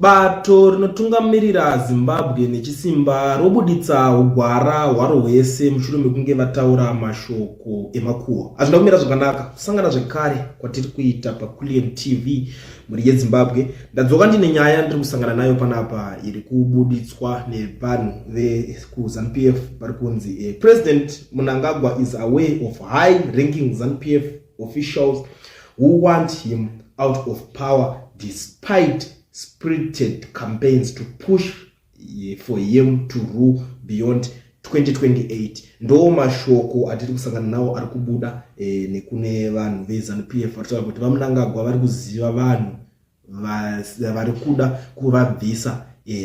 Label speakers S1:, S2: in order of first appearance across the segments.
S1: Bato rinotungamirira Zimbabwe nechisimba robuditsa hugwara hwaro hwese mushure mekunge vataura mashoko emakuhwa. Hazvina kumira zvakanaka kusangana zvekare kwatiri kuita paCulian TV mhuri yeZimbabwe. Ndadzoka ndine nyaya ndiri kusangana nayo panapa iri kubuditswa nevanhu vekuZanu-PF vari kunzi President Mnangagwa is aware of high ranking Zanu-PF officials who want him out of power despite spirited campaigns to push for him to rule beyond 2028. Ndo mashoko atiri kusangana nawo ari kubuda nekune vanhu veZanu-PF varitaura kuti vaMnangagwa vari kuziva vanhu vari kuda kuvabvisa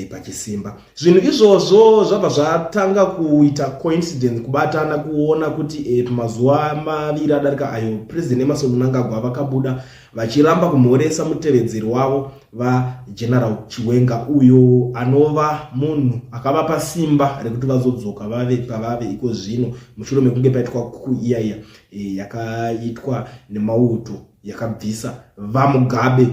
S1: pachisimba. Zvinhu izvozvo zvabva zvatanga kuita coincidence, kubatana, kuona kuti pamazuva 2 adarika ayo President Emmerson Mnangagwa vakabuda vachiramba kumhoresa mutevedzeri wavo vaGeneral Chiwenga, uyo anova munhu akavapa simba rekuti vazodzoka vave pavave iko zvino mushure mekunge paitwa coup iyaiya yakaitwa nemauto yakabvisa vaMugabe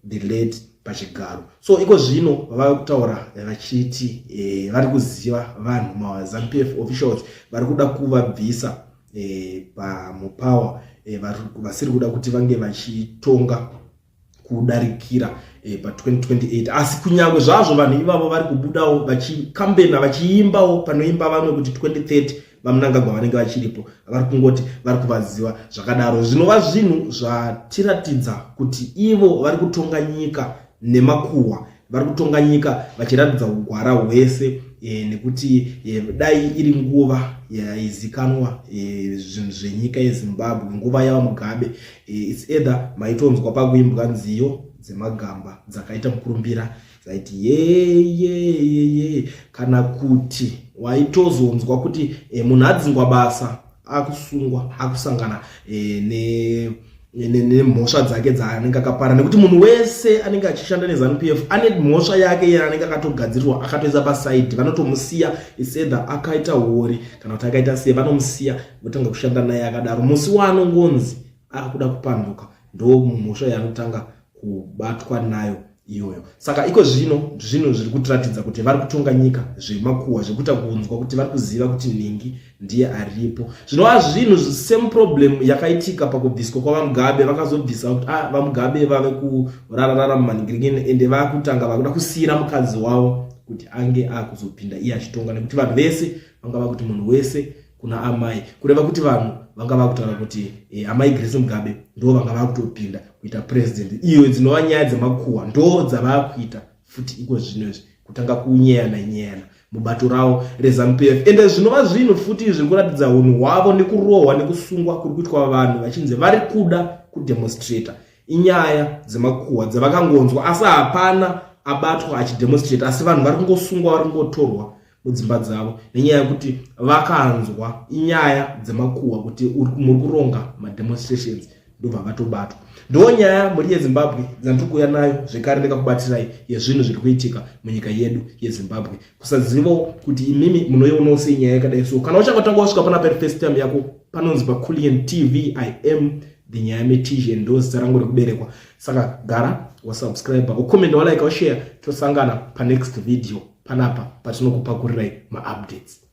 S1: the late pachigaro. So iko zvino vava kutaura vachiti vari kuziva vanhu, maZanu-PF officials vari kuda kuvabvisa pamupower, vasiri kuda kuti vange vachitonga kudarikira pa2028. Asi kunyange zvazvo vanhu ivavo vari kubudawo vachikambena, vachiimbawo panoimba vamwe kuti 2030 vaMnangagwa vanenge vachiripo, vari kungoti vari kuvaziva zvakadaro, zvinova zvinhu zvatiratidza kuti ivo vari kutonga nyika nemakuhwa, vari kutonga nyika vachiratidza ugwara hwese nekuti dai iri nguva yaizikanwa zvinhu zvenyika yeZimbabwe, nguva yavaMugabe, it's either maitonzwa pakuimbwa nziyo dzemagamba dzakaita mukurumbira dzaiti yeyeyeye, kana kuti waitozonzwa kuti munhu adzingwa basa, akusungwa, akusangana ne nemhosva dzake dzaanenge akapara, nekuti munhu wese anenge achishanda neZanu-PF ane mhosva yake iye anenge akatogadzirirwa, akatoisa paside. Vanotomusiya, it's either akaita huori kana kuti akaita sei, vanomusiya votanga kushanda naye akadaro. Musi waanongonzi akuda kupanduka, ndo mhosva yaanotanga kubatwa nayo iyoyo. Saka iko zvino zvinhu zviri kutiratidza kuti vari kutonga nyika zvemakuhwa, zvekuita kunzwa kuti vari kuziva kuti nhingi ndiye aripo, zvinova zvinhu same problem yakaitika pakubviswa kwavaMugabe. Vakazobvisa kuti ah, vaMugabe vave kurararara mumanhigiringini, ende vakutanga vakuda kusiyira mukadzi wavo kuti ange akuzopinda iye achitonga, nekuti vanhu vese vanga vakuti munhu wese kuna amai, kureva kuti vanhu vanga vakutaura kuti amai Grace Mugabe ndo vanga vakutopinda kuita president. Iyo dzinova nyaya dzemakuhwa, ndo dzavakuita futi iko zvino izvi, kutanga kunyeyana nyeyana mubato ravo reZanu-PF. Ende zvinova zvinhu futi zviri kuratidza unhu hwavo nekurohwa nekusungwa kuri kuitwa vanhu vachinzi vari kuda kudemonstrata. Inyaya dzemakuhwa dzavakangonzwa, asi hapana abatwa achidemonstrate, asi vanhu vari kungosungwa, vari kungotorwa mudzimba dzavo nenyaya yekuti vakanzwa inyaya dzemakuhwa kuti muri kuronga mademonstrations, ndobva vatobatwa. Ndo nyaya, mhuri yeZimbabwe, dzandiri kuuya nayo zvekare ndikakubatirai yezvinhu zviri kuitika munyika yedu yeZimbabwe. Kusazivawo kuti imimi munoionawo sei nyaya yakadai. So kana uchangotanga wasvika pana first time yako, panonzi paCulian TV, I am the Nyaya Metisian, ndo zita rangu rekuberekwa. Saka gara wasubscribe, ucomment, walike, washare. Tosangana panext video panapa patinokupakurirai maupdates.